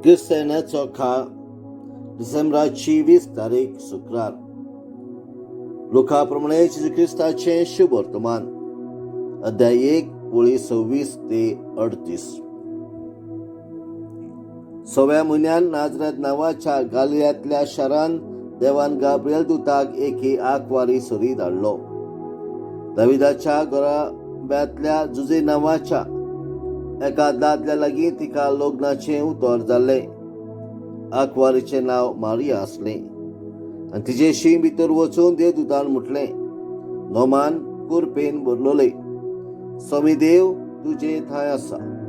क्रिस्तानाचो काळ डिसेंबराची 20 तारीख, शुक्रार. लुका प्रमाणे जेजू क्रिस्ताचें शुभ वर्तमान, अध्याय 1, ओळी 26 ते 38. सव्या म्हयन्यान नाजरत नांवाच्या गालियांतल्या शारान देवान गाब्रियल दुताक एके आंकवारी सरी धाडलो. दाविदाच्या घराब्यांतल्या जुजे नांवाच्या एका दादल्या लागीं तिका लग्नाचें उतर जाल्लें. आंकवारीचें नांव मारिया आसलें. आनी तिजेशी भितर वचून देवदूतान म्हटलें, "नोमान, कुरपेन भरलोले, स्वामी देव तुजे थंय आसा."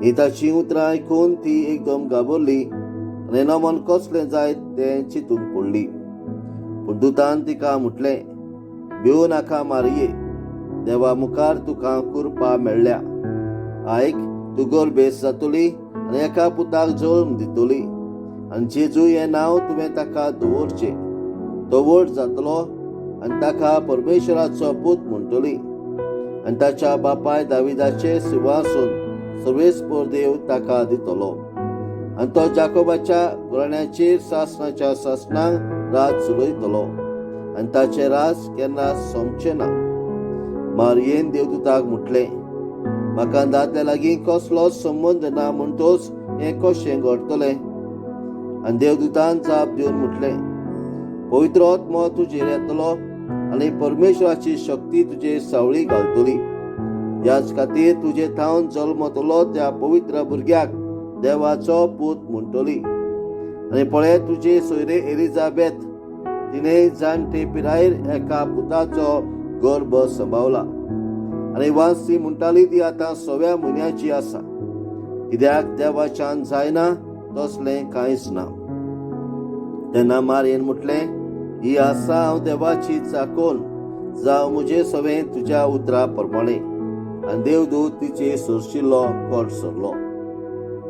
ही ताची उतरां आयकून ती एकदम घाबरली आनी नमन कसलें जायत तें चिंतूंक पडली. पूण दुतान तिका म्हटलें, "भिवू नाका मारिये, देवा मुखार तुका कुरपा मेळ्ळ्या. आयक, तूं गर्भेस्त जातली आनी एका पुताक जल्म दितली आनी जेजू हें नांव तुवें ताका दवरचें. तो व्हड जातलो आनी ताका परमेश्वराचो पूत म्हणटली आनी ताच्या बापाय दाविदाचें सिंहासन सर्वेस्पर देव ताका दितलो आनी तो जाकोबाच्या घराण्याचेर सासणाच्या सासणाक राज चलयतलो आनी ताचें राज केन्ना सोंपचें ना." मारयेन देवदूताक म्हटलें, "म्हाका दादल्या लागीं कसलोच संबंद ना, म्हणटोच हें कशें घडटलें?" आनी देवदूतान जाप दिवन म्हटलें, "पवित्र आत्मो तुजेर येतलो आनी परमेश्वराची शक्ती तुजेर सावळी घालतली. ह्याच खातीर तुजे थावन जल्मतलो त्या पवित्र भुरग्याक देवाचो पूत म्हणटली. आनी पळय, तुजे सोयरे एलिझाबेथ, तिणे जाणटे पिरायेर एका पुताचो गर्भ सांबाळला आनी वांजती म्हणटाली ती आतां सव्या म्हयन्याची आसा, कित्याक देवाच्यान जायना तसलें कांयच ना." तेन्ना मारयेन म्हटलें, "ही आसा हांव देवाची चाकोन, जावं म्हजे सवें तुज्या उतरा प्रमाणे." आनी देवदूत तिचे सरशिल्लो कोट सरलो.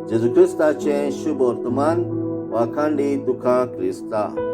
जेजू क्रिस्ताचें शुभ वर्तमान. वाखांडी तुका क्रिस्ता.